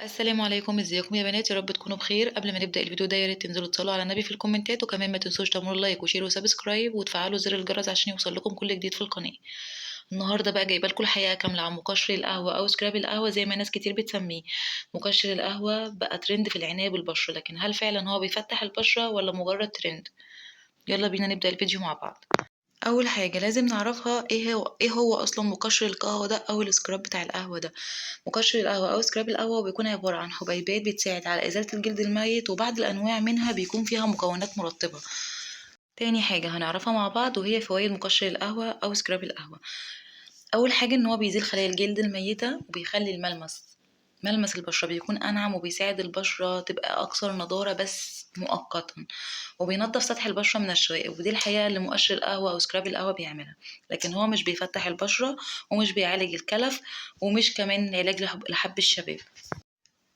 السلام عليكم، ازيكم يا بنات؟ يا رب تكونوا بخير. قبل ما نبدا الفيديو ده يا ريت تنزلوا تصلوا على النبي في الكومنتات، وكمان ما تنسوش تعملوا like و share و subscribe وتفعلوا زر الجرس عشان يوصل لكم كل جديد في القناة. النهارده بقى جايبه لكم الحقيقة كاملة عن مقشر القهوة او scrub القهوة زي ما ناس كتير بتسميه. مقشر القهوة بقى ترند في العناية بالبشره، لكن هل فعلا هو بيفتح البشرة ولا مجرد ترند؟ يلا بينا نبدا الفيديو مع بعض. اول حاجة لازم نعرفها ايه هو اصلا مقشر القهوة ده او ال scrub بتاع القهوة ده. مقشر القهوة او scrub القهوة بيكون عبارة عن حبيبات بتساعد على ازالة الجلد الميت، وبعض الانواع منها بيكون فيها مكونات مرطبه. تاني حاجة هنعرفها مع بعض وهي فوائد مقشر القهوة او scrub القهوة. اول حاجة ان هو بيزيل خلايا الجلد الميتة وبيخلي ملمس البشرة بيكون انعم، وبيساعد البشرة تبقى اكثر نضاره بس مؤقتا، وبينظف سطح البشرة من الشوائب. ودي الحقيقة اللي مقشر القهوة او scrub القهوة بيعملها، لكن هو مش بيفتح البشرة ومش بيعالج الكلف ومش كمان علاج لحب الشباب.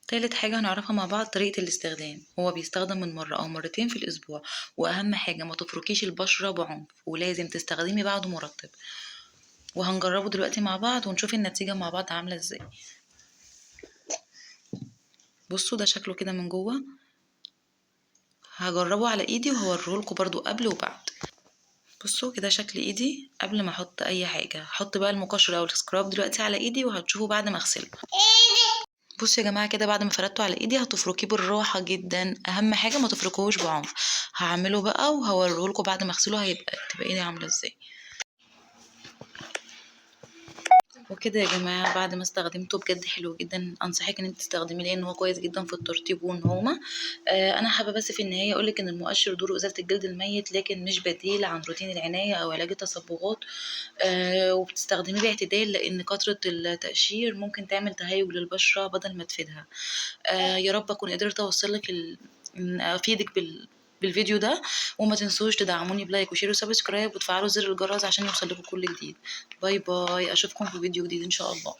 تالت حاجة هنعرفها مع بعض طريقة الاستخدام. هو بيستخدم من مرة أو مرتين في الأسبوع، وأهم حاجة ما تفركيش البشرة بعنف، ولازم تستخدمي بعده مرطب. وهنجربه دلوقتي مع بعض ونشوف النتيجة مع بعض عاملة ازاي. بصوا ده شكله كده من جوه، هجربه على ايدي وهوريهولكوا برضو قبل وبعد. بصوا كده شكل ايدي قبل ما احط اي حاجة. هحط بقى المقشر او ال scrub دلوقتي على ايدي وهتشوفوا بعد ما اغسله. بصوا يا جماعة كده بعد ما فردته على ايدي هتفركيه بالراحة جدا، اهم حاجة ما تفركوهوش بعنف. هعمله بقى وهوريهولكوا بعد ما اغسله تبقى ايدي عامله ازاي. وكده يا جماعة بعد ما استخدمته بجد حلو جدا، انصحك ان انت تستخدميه لان هو كويس جدا في الترطيب والنعومه. انا حابة بس في النهاية اقولك ان المقشر دوره ازالة الجلد الميت، لكن مش بديل عن روتين العناية او علاج التصبغات. وبتستخدميه باعتدال لان كثرة التقشير ممكن تعمل تهيج للبشره بدل ما تفيدها. يا رب اكون قدرت اوصلك افيدك بالفيديو ده، وما تنسوش تدعموني ب like و share و subscribe وتفعلوا زر الجرس عشان يوصل لكم كل جديد. bye bye، اشوفكم في فيديو جديد ان شاء الله.